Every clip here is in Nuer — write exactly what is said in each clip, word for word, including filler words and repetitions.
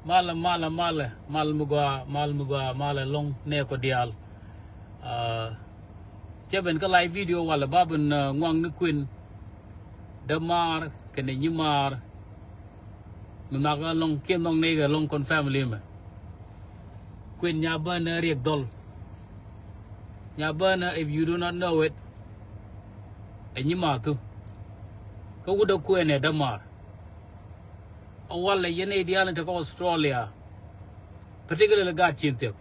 Malɛ, malɛ, malɛ, mal mi gɔaa, mal mi gɔaa, malɛ lɔŋ nɛ kɔ diaal. Ah, cɛ ben kä live video walɛ ba ben, ah, ŋuaŋ ni kuën dämaar kɛnɛ nyimaar. Mi mak ɛ lɔŋ kiɛ nhɔk nɛy kɛ lɔŋ kɔn family mɛ. Kuën nya bänɛ Riɛk Dhɔl. Nya bänɛ, if you do not know it, ɛ nyimaar thu. Kä wut ɛ kuën ɛ dämaar. A walɛ yɛn nɛy diaal ni te kä Australia, particularly gaat Cieŋ Thiep,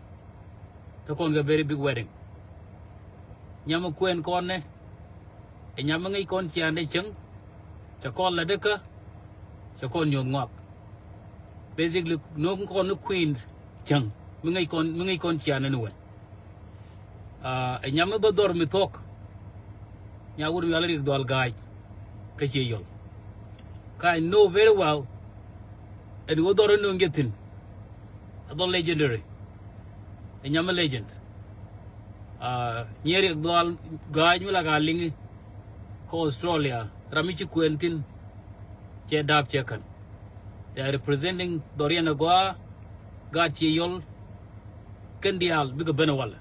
te kɔn kɛ very big wedding. Nyam mi kuën kɔn nɛ, ɛ nyam mi ŋäc kɔn ciaŋdɛ cäŋ, cɛ kɔn la däkä, cɛ kɔn nyuɔth ŋɔak. Basically, no̱o̱ŋ kɔn ni kuën cäŋ mi ŋäc kɔn, mi ŋäc kɔn ciaŋdɛ ni wän. Ah, ɛ nyam mi bä dhɔr mi thuɔ̱k. Nya wut mi yɔal Riɛk Dhɔl Ga̱a̱c kä Ciɛ Yɔl. Kä I know very well. Ɛn wä dhɔr ɛn nööŋ jɛ thi̱n. Ɛ dhɔl legendary. Ɛ nyam mi legend. Ah, nyier Riɛk Dhɔl Ga̱a̱c mi la ka liŋi kä Australia. Ram mi ci kuën thi̱n. Cɛ da̱a̱p cɛ kän. They are representing dhɔriɛn agɔaa, gaat Ciɛ Yɔl, kɛn diaal bikɛ ben ɛ walɛ.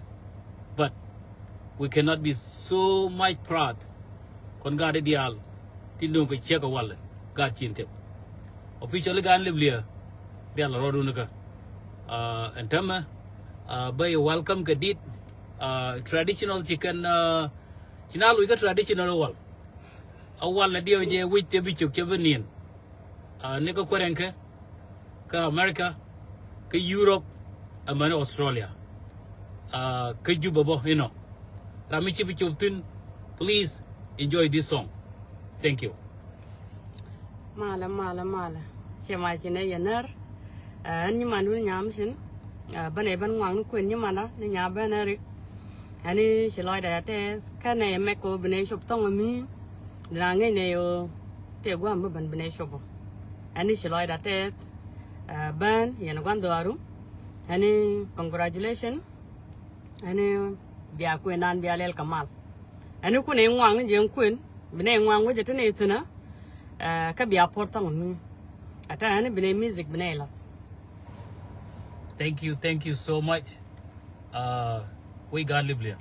But we cannot be so much proud. Kɔn gaat diaal ti no̱o̱ŋ kɛ ciek ɛ walɛ, gaat Cieŋ Thiep. Officially gaan lip liɛ rial rɔɔdun kä. Ah, ɛn tämɛ, ah, bä yɛ welcome kɛ dit, ah, traditional ci kɛn, ah, ci na luc kä traditional wal. A walɛ diɛw jɛ wi̱c te bi cop cop bi niɛn. Ah, ni kä kuɛrɛŋ kä, kä America, kä Europe, amäni Australia. Ah, kä Juba bä inɔ. Ram mi ci bi cop thi̱n, please enjoy this song. Thank you. Malɛ, malɛ, malɛ. Ciɛ ma ci nɛ yɛ när. Ah, ɛn nyiman dun nyam cin. Ah, bänɛ bän ŋuaŋ ni kuën nyimanda ni nya bänɛ rik. Ɛn ni ci lɔcdɛ tɛth kɛnɛ mɛk kɛ wä bi nɛ cop thɔŋ mi. Dina ŋäc nɛ yo tëë gua̱a̱m bi ben bi nɛ cop. Ɛn ni ci lɔcda tɛth, ah, bän yɛn gua̱n dhɔaaru. Ɛn ni congratulation. Ɛn ni bia kuënan bia lɛl kɛ mal. Ɛn ni kun ɛ ŋuaŋ ni jɛ kuën bi nɛ ŋuaŋ wecɛ ti nɛ thi̱n, ah, kä bia puɔr thɔŋ mi. Ata ɛn ni bi nɛ music bi nɛ lath. Thank you, thank you so much. Ah, wec gaat lip liɛ.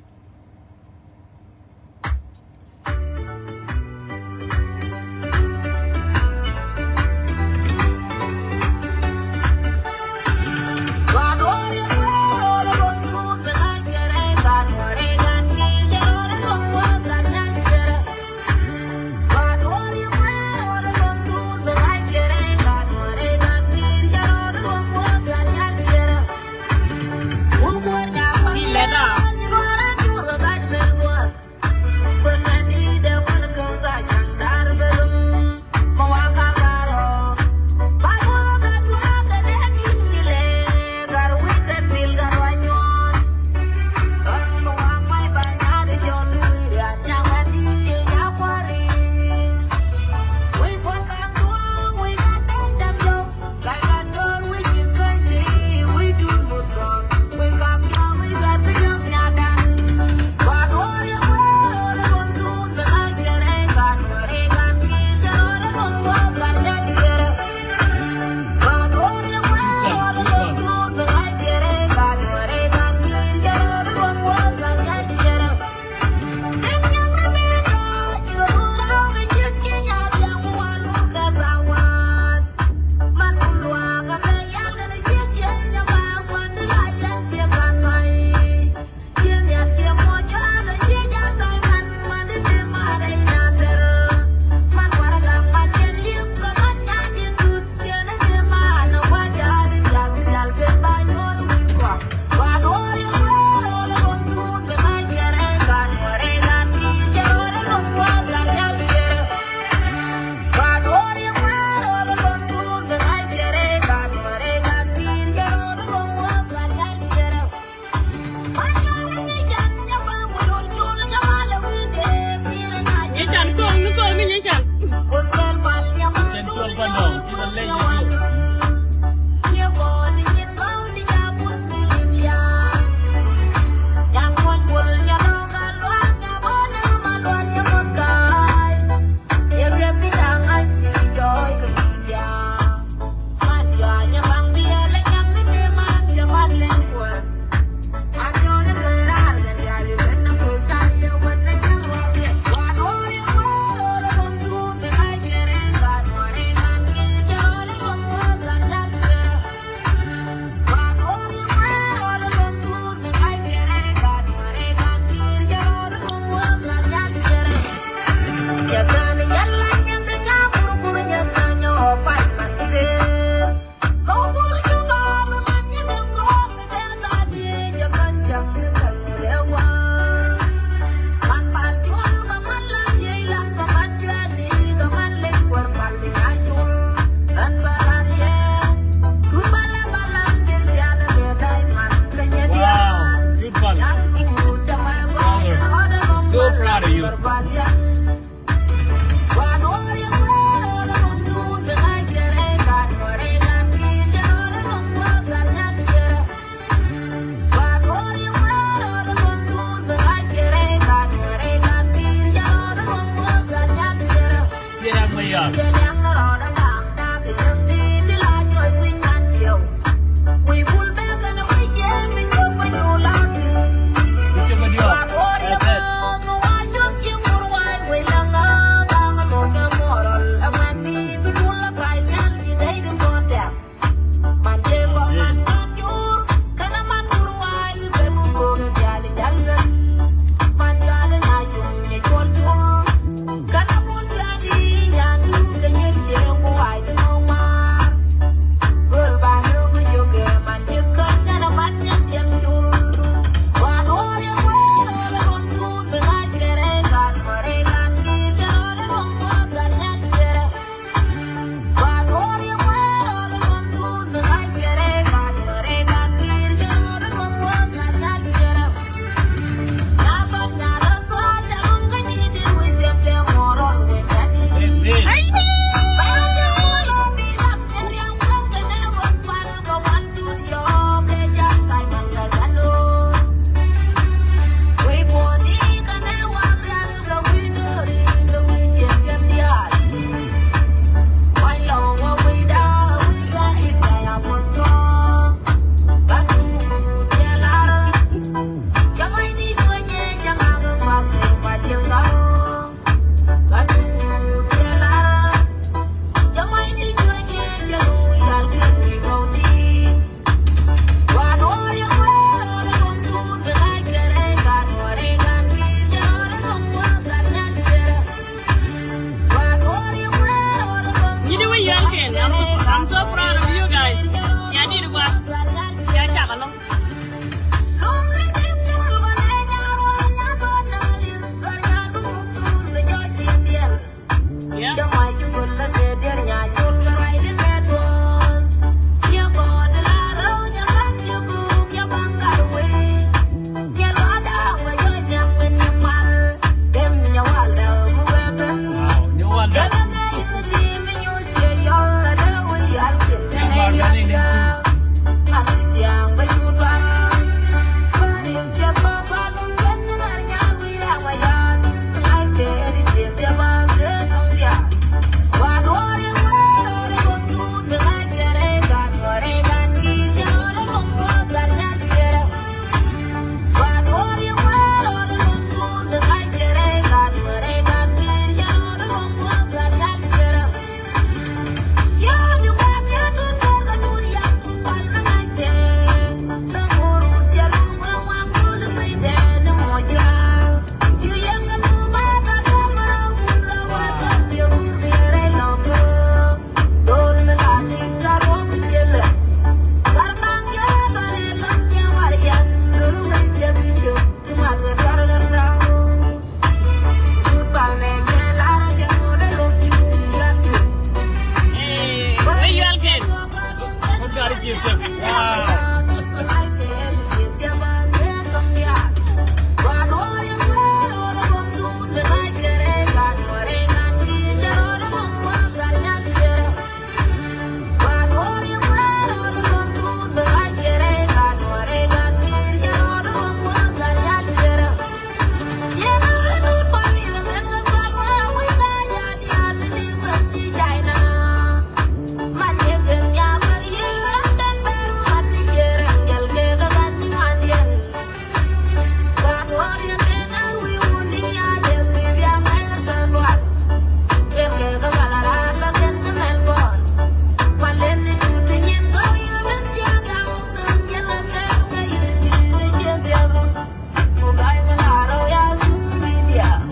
Wow.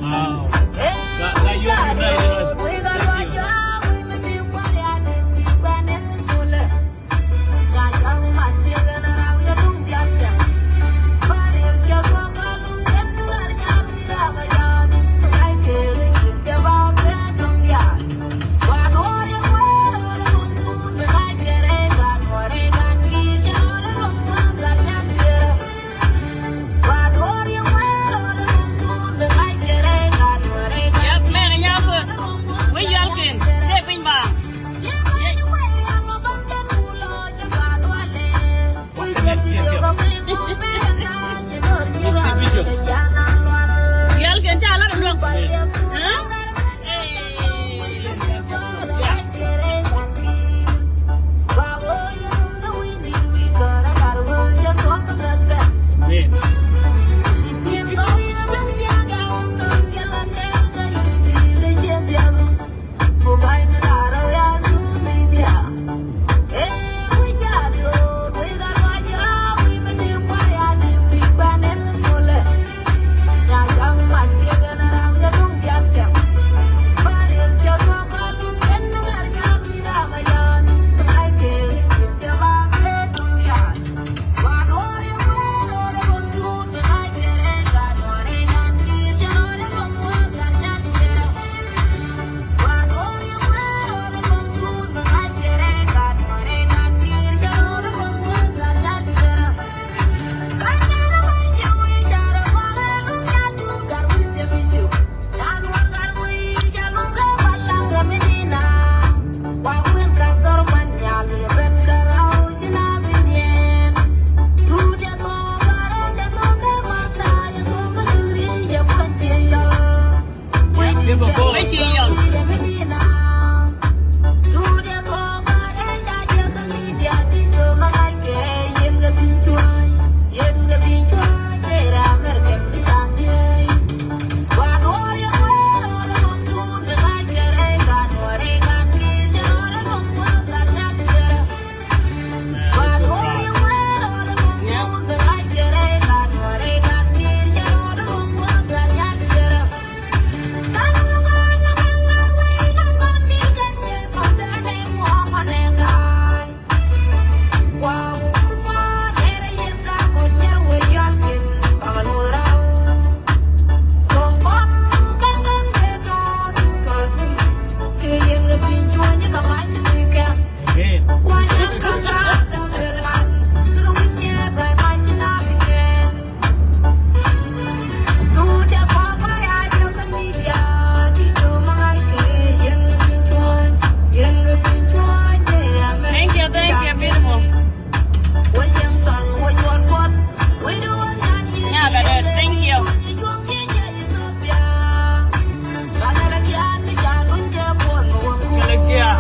Wow. That, that you're united us. Thank you. Yep, mɛn ɛ nyam bä. Wec yual ken. Tëë piny ba. Yual ken ca lar luäk. Huh? Thank you, thank you, beautiful. Nyaga dɛ, thank you. Kɛlɛ kia.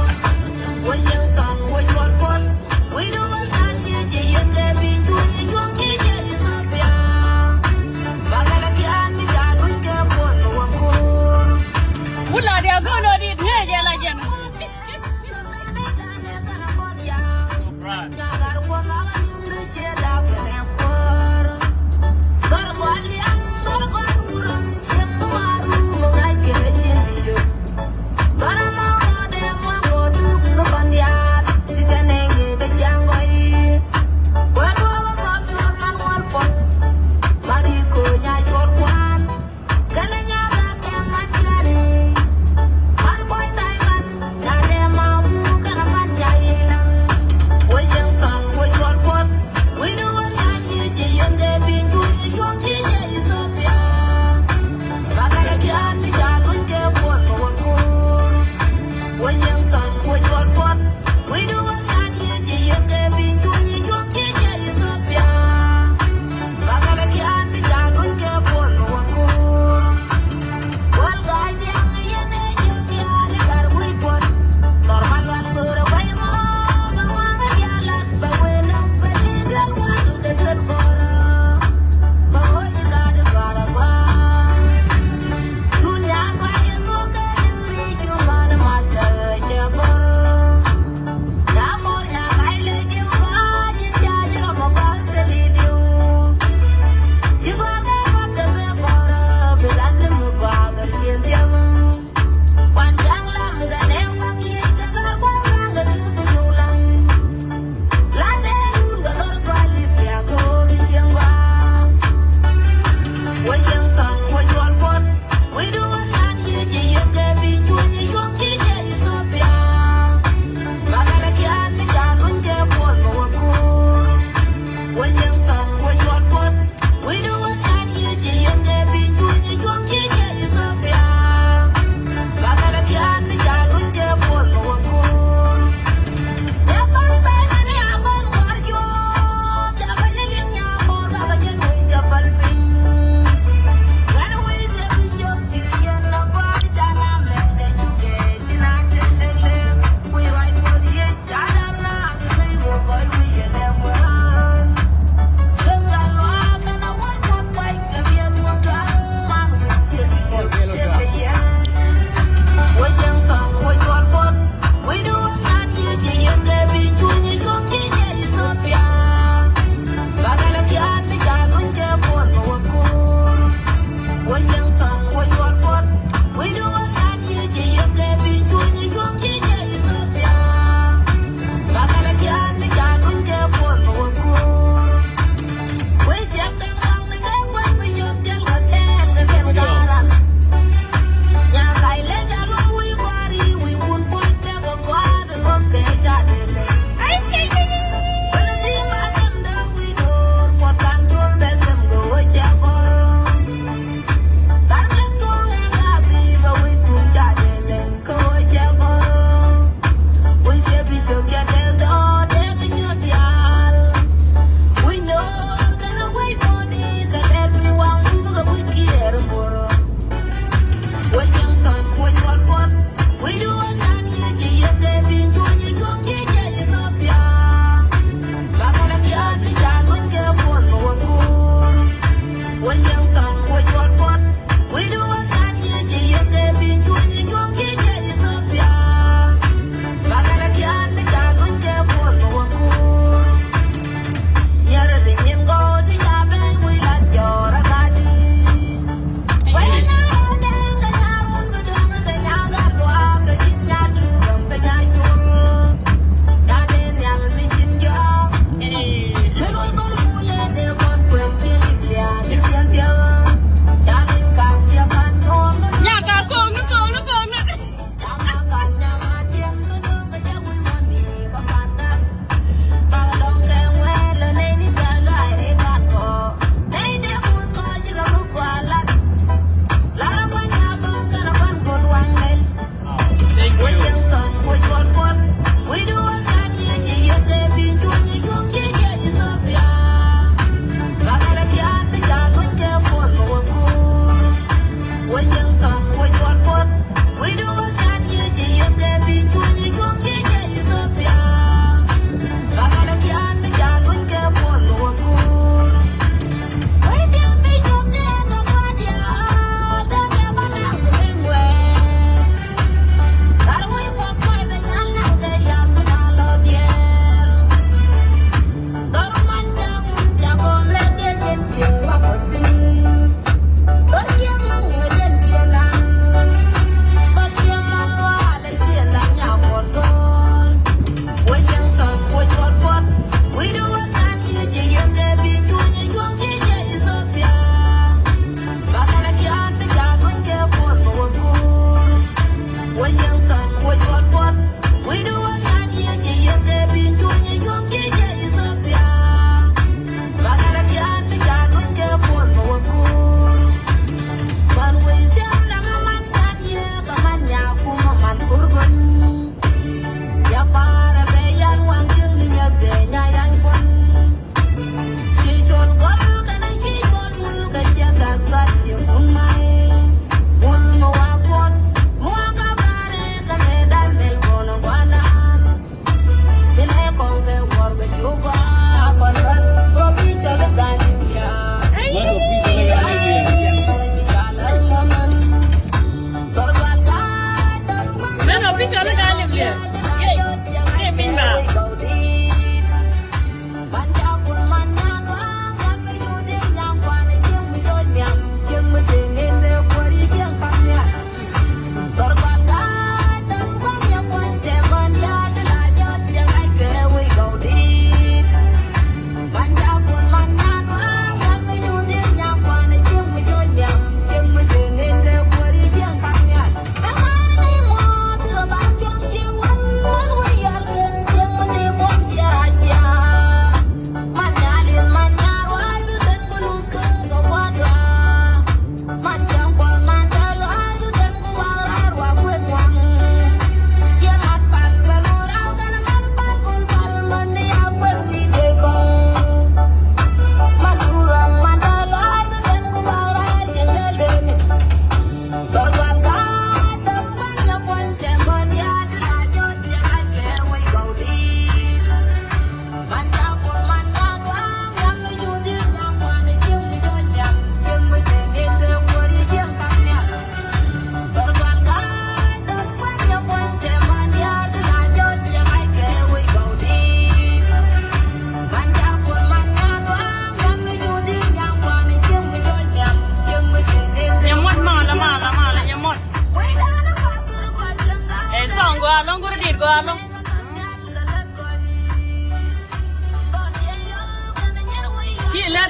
Wula dia gono dit ŋee jɛ la jɛn.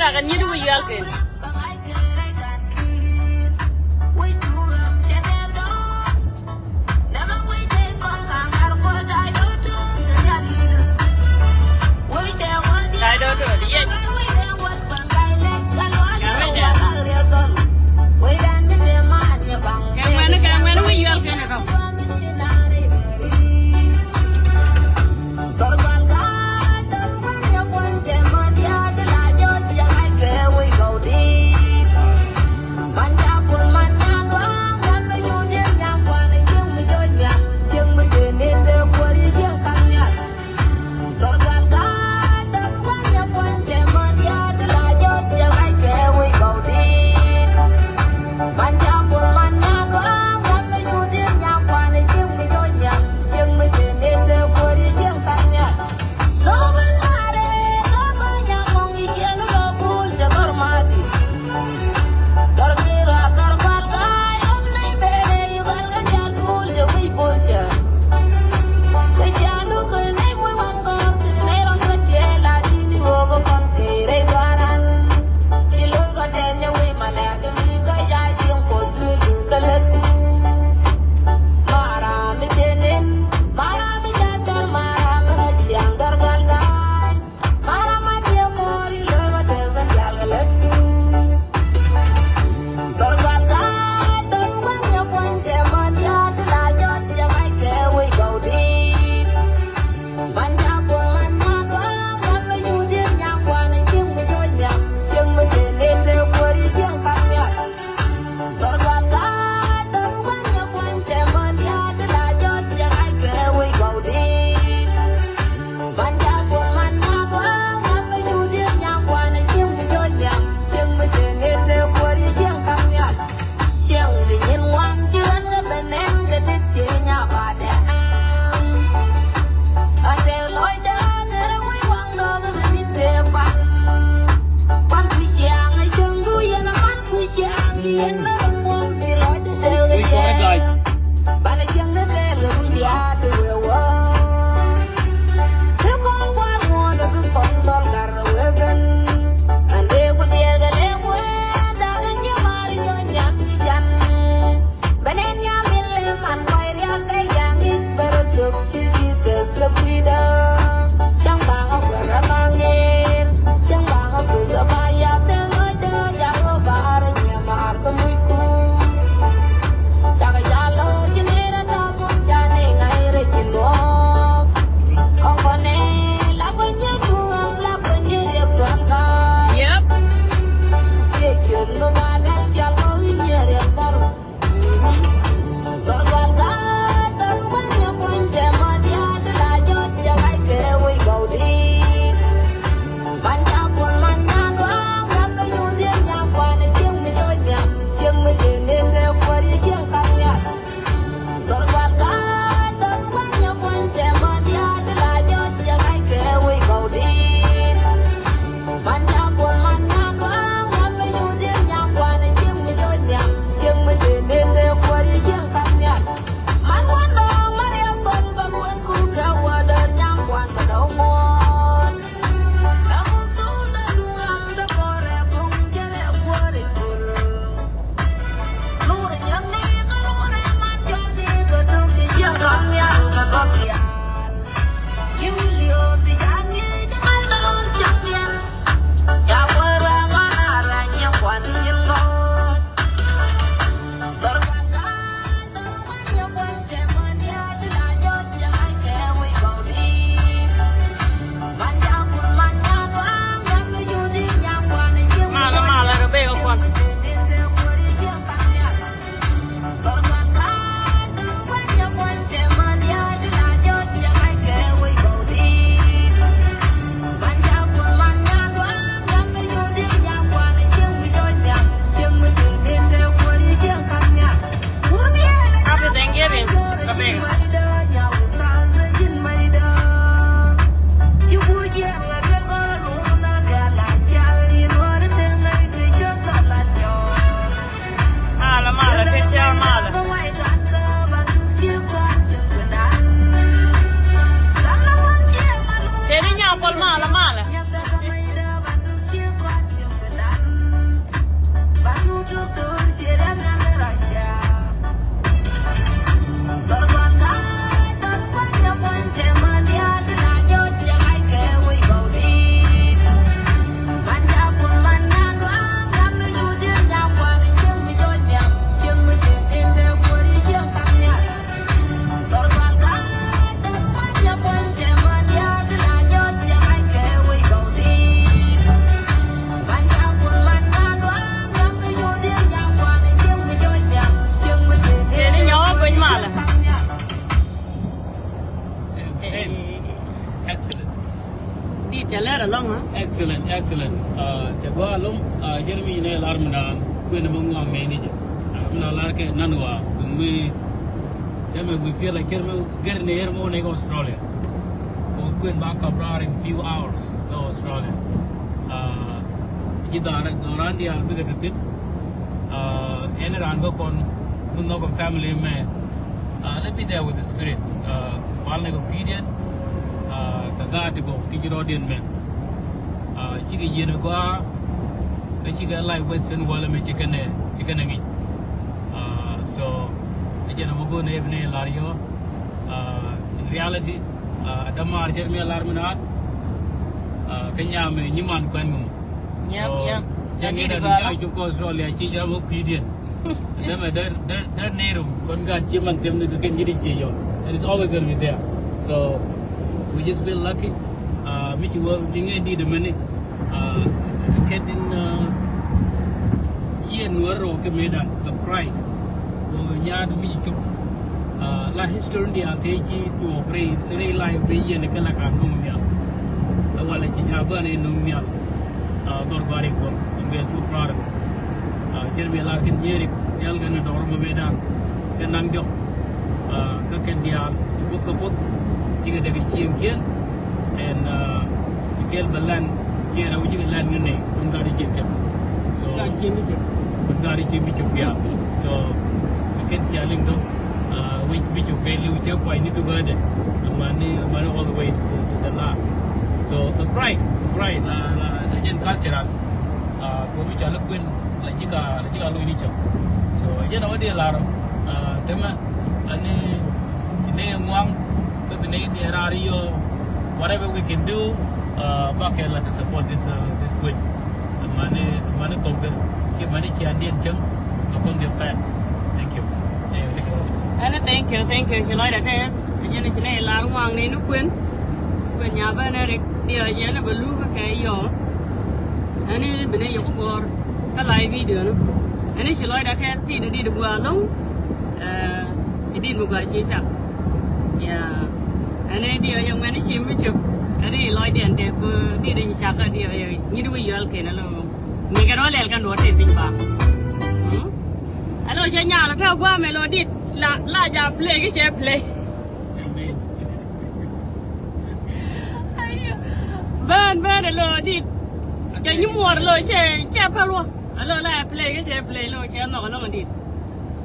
Takan yit wi̱i̱ yɔalkɛn. Happy Thanksgiving, Rebecca. Malɛ, malɛ, ti cär malɛ. Tëë ni Nyakuɔl malɛ, malɛ. Cɛ lɛr alɔŋ, ha? Excellent, excellent. Uh, cɛ gɔaa alɔŋ, uh, cɛ mi nɛ lar mi naan kuën mi ŋuan mɛ ni jɛ. Uh, mi na lar kɛ nan wa, mi tɛmɛ, we feel like kɛ mi gɛr ni yɛr mi wä ni Australia. Ko kuën ba kap rar in few hours to Australia. Uh, ji̱ dhɔran, dhɔran diaal bikɛ ti thin. Uh, ɛn raan kä kɔn mi nhɔk family mɛ. Uh, let be there with the spirit. Uh, pal ni kɛ kui̱diɛn. Uh, kɛ gaat ti gɔw ti ci rɔɔdiɛn mɛ. Uh, cikɛ yieen a gɔaa. Kä cikɛ life western world mɛ cikɛ nɛ, cikɛ nɛ ŋi̱c. Uh, so, ɛ jɛn a mɛ go̱o̱n ɛ bi ni lar yɔ. Uh, in reality, uh, dämaar cɛ mi lar mi naat. Uh, kä nyamɛ nyiman kuɛn ŋum. Yep, so, yep. Cɛ ŋi̱n a ni cɛ cop kɔ Australia ci jɛ mɔ kui̱diɛn. Dämɛ dä, dä, dä nerum kɔn gaat ci man them ni kɛ kɛn ji̱ di ci yɔ. And it's always gonna be there. So, we just feel lucky. Uh, mi ci wä di ŋɛ di dämɛ ni. Uh, kɛ tin, uh, yɛ nuɔr rɔ kɛ medan, the pride. Ko nyaat mi ci cop. Uh, la history diaal te ci tuɔɔk rɛy, rɛy life bi yɛn kɛ la ka nuŋ nhial. La wala ci nyaa bän rɛy nuŋ nhial. Uh, gɔr gɔr ik tɔl, and we are so proud of it. Uh, cɛr mi lar kɛn nyeri, diaal kɛn dɔr ma medan, kɛn naŋ diɔk. Uh, kä kɛn diaal, ci bok kä pot, ci kɛ dek cieŋ kiɛn, and, uh, ci kɛl bɛ lan, yɛn a wi̱ci kɛ lan ŋä nɛ, kun gat i̱ cieŋ kɛn. So, kun gat i̱ cieŋ bi cop diaal. So, kɛn cia liŋ tɔ, uh, wi̱c bi cop kɛ liw cɛ kuay ni tugädɛ. Mani, mani all the way to the, to the last. So, the pride, the pride, la, la, la jɛn cultural. Uh, ko bi ca lä kuën, la ji̱ ka, la ji̱ ka lo̱c ni cäŋ. So, jɛn a wä di lar, uh, tämɛ, ani, ci nɛ ŋuaŋ, kä bi nɛ ni rar yɔ, whatever we can do, uh, ba kɛ la to support this, uh, this kuën. Mani, mani kɔk dɛ, ki mani ci an diɛn cäŋ, a kɔn di fan. Thank you. Ɛn, thank you, thank you, ci lɔcdä tɛth, jɛn ci nɛ lar ŋuaŋ ni ni kuën, kuën nya bä nɛ rik, diɛ jɛn bä lu kä kɛ yɔ. Ani bi nɛ yɔk gɔr kä live video ni. Ani ci lɔcdä tɛth ti ni dit gua loŋ. Eh, ci dit mi gua ci cak. Ya. Ani diɛ yɛ ŋuɛn ci mi cop. Ani lɔcdiɛn tɛth ko dit ci cak diɛ yɛ nyit wi̱i̱ yɔl kɛn alo. Mi kɛn wä lɛl kɛn duɔt tɛth piny ba. Hmm? Alo cɛ nyal tɛ gua mɛ lo dit la, la ja play ki cɛ play. Ayo. Bän, bän, alo dit. Cɛ nyi muɔr lo cɛ, cɛ päl wä. Alo la play kɛ cɛ play lo cɛ nhɔk alo dit.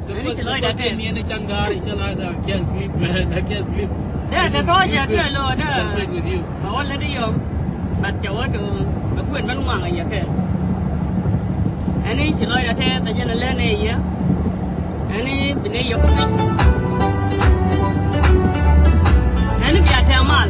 Ani ci lɔcdä tɛth. Ni ɛn cäŋ da̱a̱r, cɛ la da̱a̱r, I can't sleep, man. I can't sleep. Dee tɛ tɔ̱ jɛ kɛ lo dee. Celebrate with you. Ma wä lät yɔm. But cɛ wä to, bɛ kuën bän ŋuaŋ a yɛ kɛ. Ani ci lɔcdä tɛth, bɛ jɛn a lät ni yɛ. Ani bi ni yɔk piny. Ani bia tɛm mal.